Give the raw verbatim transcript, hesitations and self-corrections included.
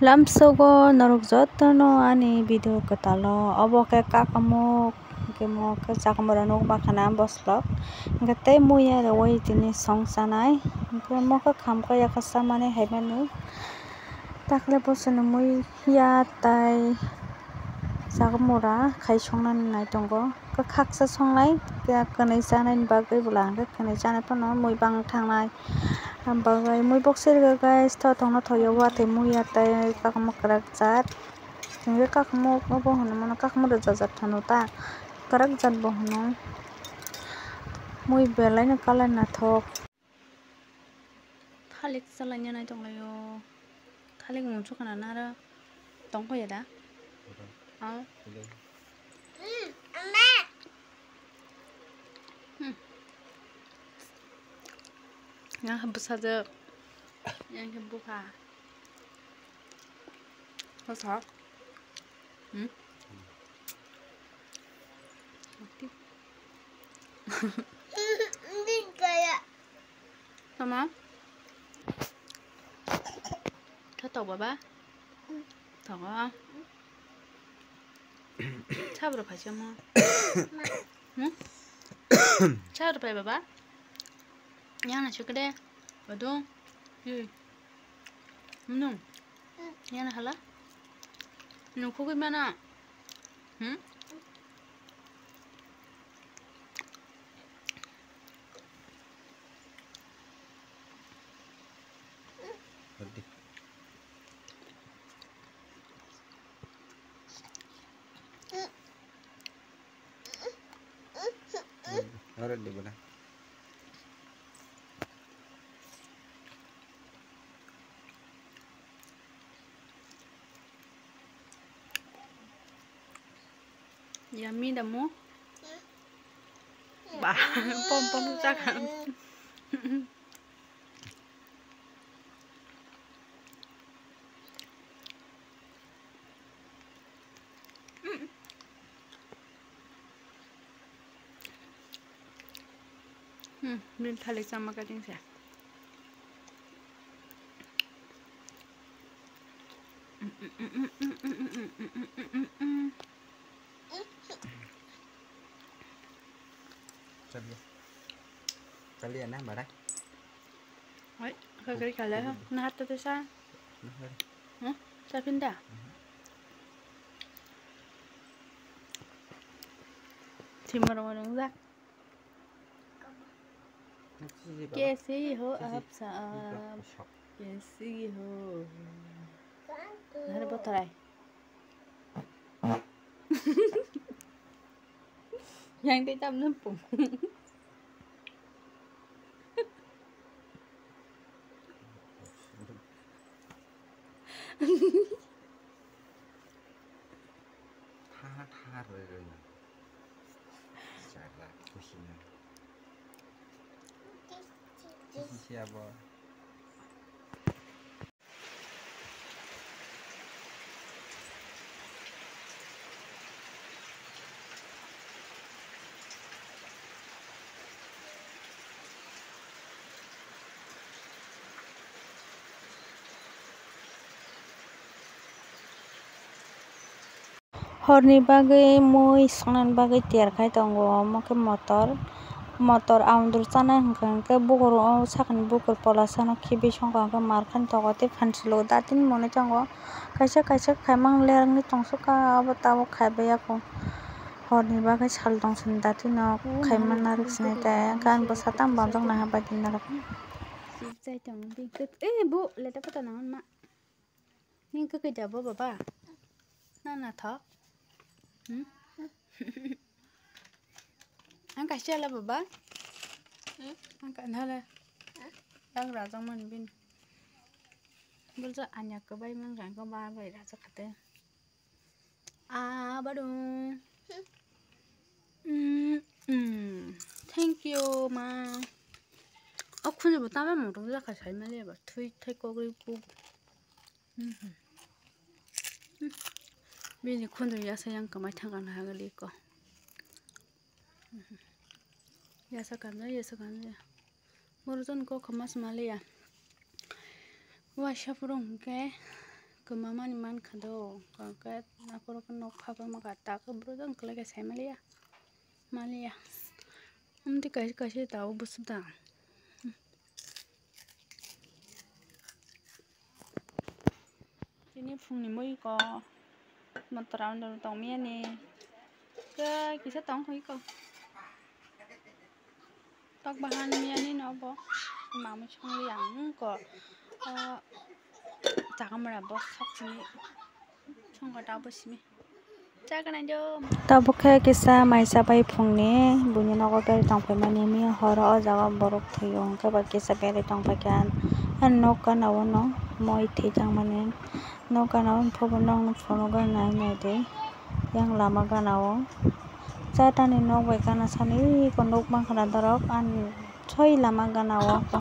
Lamsogo norok jotono ani video kwtalo, obo khe kakamuk, hwnkhe mo khe chakamura nukma khana bwslok, hwnkhe tei muya rwui tini song chanai, hwnkhe mo khe khamkha yakha chamani haimani, takle bosoni muiya tai chakamura khai songnani nai tongo, kwkhaksa songnai, kwnwi chanani bagwi bwla hwnkhe kwnwi chanai phano mui bang thangnai. Bagwi mui bok sirga guys, tho tongno thoyo watwi muya tei kakamuk kwrak jat. Hwnkhe kakamuk obo hwnwi mano, kakamuk rwjak jat hwno ta, kwrak jat bo hwno. Mui belai no colour naithok. Thalik chalaina nai tonglaio. Thalik mungsu khana naro tongkhoya da? Hello. Ah. Hello. Hmm. Yang khe bwsajwk, yang khe bupha. Bwsa. Hmm? Tama? Khe tok baba? Tok o. Sabro phaisa mo. Hmm? Sabro phai baba? Yang na chukde. Badung. Hi. Nung. Yang na hala. Nung khugui mana. Hmm? Ore di bana. Yummy da mo? Ba, pom pom chakha. Hmm, bini thalik chama kating se. Kalian na barai. Oi, kagri kala na hatta te sa. Nah, barai. Hmm? Sapin da? Timur orang dah. कैसे हो आप साहब, कैसे हो? Nare botarai. Yang tei tam nang pung. Tha tha rwrwng. Chara kusina. Kisi abo. Horni bagwi mui swngnani bagwi tiyar khai tongo, omo khe motor, motor aundur chana hwnkha hwnkhe bukur o sakni bukur polasano khibi songkha hwnkhe mar khani togo tei phan silo datini monwi tongo, kaisa kaisa khaimang lerangwi tongsukha abo tabuk khaibaiya kho, horni bagwi sal tongsini datino khaimani narwk sinai tei hwnkhe ani bwsa tamo bamjaknai ha bai di narwk. Chai tongo bini kwt-, eh, bo leta pata nang ma. Nini kwkwi da bo baba? Na nathok? Hmm? Ang kaisa la baba? Hmm? Ang ka nala. Dang rajang man bin. Bulja anya kwbai mang rang ko ba bai rajak khate. Ah, badung. Mm, mm. Thank you, ma. O khunju bo tama mo rung jakha sai mali ba thui thai kogri bu. Mhm. Bini khunju yasa yang kamai thang kana hagli ko. Mhm. Yasa kamja, yasa kamja. Borok jon kok kha ma sma liya. Waisa phuru hwnkhe Kwmamani mankha do, hwnkhe aphuru khe nok phapa mankha, takhe bwrwi jang kwlai khe sai maliya, maliya. Amtwi kaisa kaisa tabuk bwswk da. Tini phungni mui ko motora unduru tongmiyani, khe kisa tong kho iko. Tok bahan miyani no bo mamui songli ang ko, o, chakamra bo sok simi songkha ta bo simi. Chakanai jo. Tabuk khe kisa maisa bai phungni buini nogo beri tongphaimani, miya horo o jaga borok thwio hwnkhe ba kisa beri tongphaikha. Ani nok gana o no moi thwi tangmani nok gana o, phuru nokni phunukgo nai nai di yang lama gana o. Chatani nok bai gana sani iko nuk mankha na dorok, ani soi lama gana o.